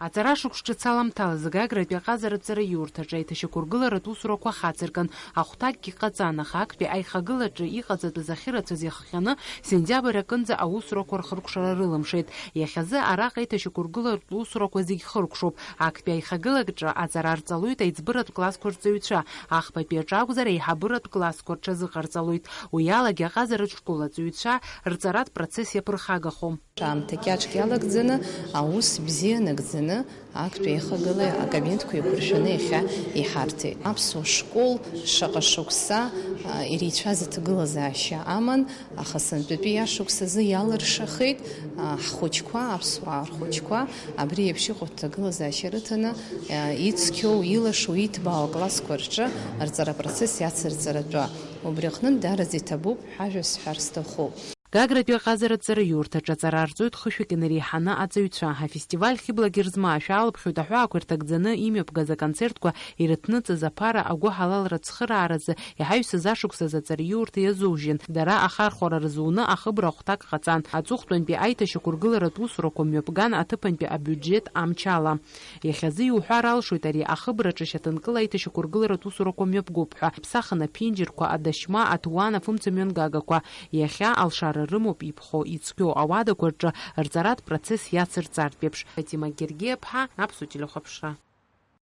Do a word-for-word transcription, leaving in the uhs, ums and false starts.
Аҵара шықәс ҿыц аламҭалазы Гагратәи аҟазаратә ҵараиурҭаҿы аиҭашьақәыргыларатә усурақәа хацыркын, ахәҭакгьы ҟаҵан, аха актәи аихагылаҿы иҟаҵатәыз ахьырацәаз иахҟьаны сентиабр аҟынӡа аусурақәа рхыркәшара рылымшеит. Иахьазы араҟа аиҭашьақәыргыларатә усурақәа зегь хыркәшоуп. Актәи аихагылаҿы аҵара рҵалоит аиҵбыратә классқәа рҵаҩцәа, ахԥатәи аҿы акәзар, аиҳабыратә классқәа рҽазыҟарҵалоит. Уи алагьы аҟазаратә школ аҵаҩцәа рҵаратә процесс иаԥырхагахом. Аамҭа кьаҿк иалагӡаны, аус бзиа нагӡаны, актәи аихагылеи акабинетқәа еиқәыршәаны иахьа иҳарҭеит. Аԥсуа школ шаҟа шықәса, а, иреицәаз аҭагылазаашьа аман, аха сынтәатәи ашықәс азы иалыршахеит, а, ҳхәыҷқәа, аԥсуаа рхәыҷқәа, абри еиԥш иҟоу аҭагылазаашьа рыҭаны, а, ицқьоу, илашоу, иҭбаау аклассқәа рҿы рҵара процесс иацырҵаратәы. Убри аҟнытә даараӡа иҭабуп ҳәа ажәа сҳәар сҭахуп. Гагратәи аҟазаратә ҵараиурҭаҿы аҵара арҵоит хышәҩык инареиҳаны аҵаҩцәа. Афестиваль хьыблагьы рзмаашәа алыԥхьоит аҳәаақәа ирҭагӡаны имҩаԥгаз аконцертқәа ирыҭныҵыз аԥара агәыҳалалра цхырааразы иҳаҩсыз ашықәсазы аҵараиурҭа иазужьын. Дара ахархәара рзуны ахыбра ахәҭак ҟаҵан. Аҵыхәтәантәи аиҭашьақәыргыларатә усурақәа мҩаԥган аҭыԥантәи абиуџьет амчала. Иахьазы иуҳәар алшоит ари ахыбраҿы шьаҭанкыла аиҭашьақәыргыларатә усурақәа мҩаԥгоуп ҳәа. Иԥсахын аԥенџьырқәа, адашьма, аҭуан, афымцамҩангагақәа. Иахьа алшара рымоуп иԥхо, ицқьоу ауадақәа рҿы рҵаратә процесс иацырҵартә еиԥш. Фатима Гергиаԥҳа, Аԥсуа телехәаԥшра.